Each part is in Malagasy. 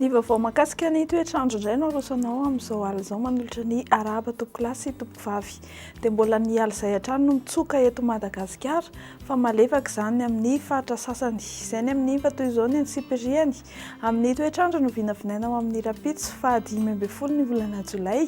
Ny vaovao mahakasika ny toetr'andro indray no aroso anao amin'izao alina izao manolotra ny arahaba tompokolahy sy tompokovavy. Dia mbola ny alizay hatrany no mitsoka eto Madagasikara fa malefaka izany amin'ny faritra sasany. Izay ny amin'iny fa toy izao ny antsipiriany amin'ny toetr'andro no vinavinaina ho amin'ny rahampitso faha 15 ny volana jolay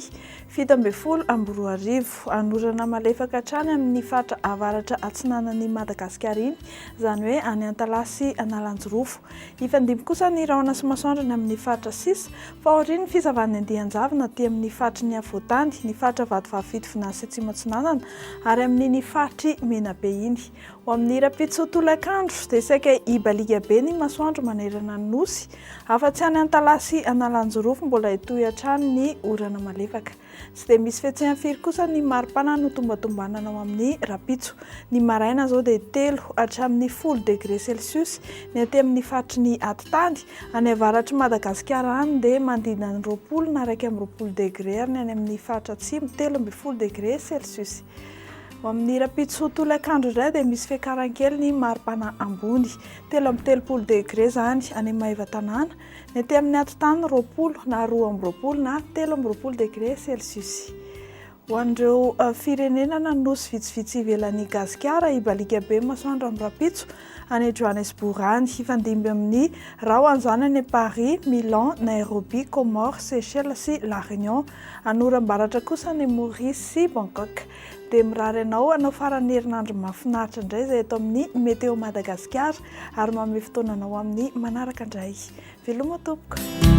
2017. Hanorana malefaka hatrany amin'ny faritra avaratra atsinanan'i Madagasikara iny, izany hoe any Antalaha sy Analanjirofo. Hifandimby kosa ny rahona sy masoandro any amin'ny faritra sisa, fa aorian'ny fizavan'ny andian-javona aty amin'ny faritry ny afovoan-tany, ny faritra Vatovavy Fitovinany sy Atsimo Atsinanana ary amin'iny faritr'i Menabe iny. Ho amin'ny rahampitso tolakandro dia saika hibaliaka be ny masoandro manerana ny Nosy, afa-tsy any Antalaha sy Analanjirofo mbola hitohy hatrany ny orana malefaka. Tsy dia misy fihetsehany firy kosa ny maripana notombatombanana ho amin'ny rahampitso. Ny maraina izao dia telo hatramin'ny 10 degre celsius ny aty amin'ny faritry ny atitany. Any avaratr'i Madagasikara any dia manodidina ny 20 na 21 degre ary ny any amin'ny faritra atsimo 13 degre celsius. Ho amin'ny rahampitso tolakandro indray dia misy fiakarany kely ny maripana ambony, 33 degre izany any Maevatanàna. Ny aty amin'ny atitany 20 na 22 na 23 degre celsius. Ho an'ireo firenena na nosy vitsivitsy ivelan'i Gasikara, hibaliaka be ny masoandro amin'ny rahampitso any Johannesburg any. Hifandimby amin'ny rahona izany any Paris, Milan, Nairobi, Comores, Seychelles sy La Réunion. Hanoram-baratra kosa any Maurice sy Bangkok. Dia mirary anao hanao faran'ny herinandro mahafinaritra indray izay eto amin'ny Météo Madagasikara ary manome fotoana anao amin'ny manaraka indray. Veloma tompoko.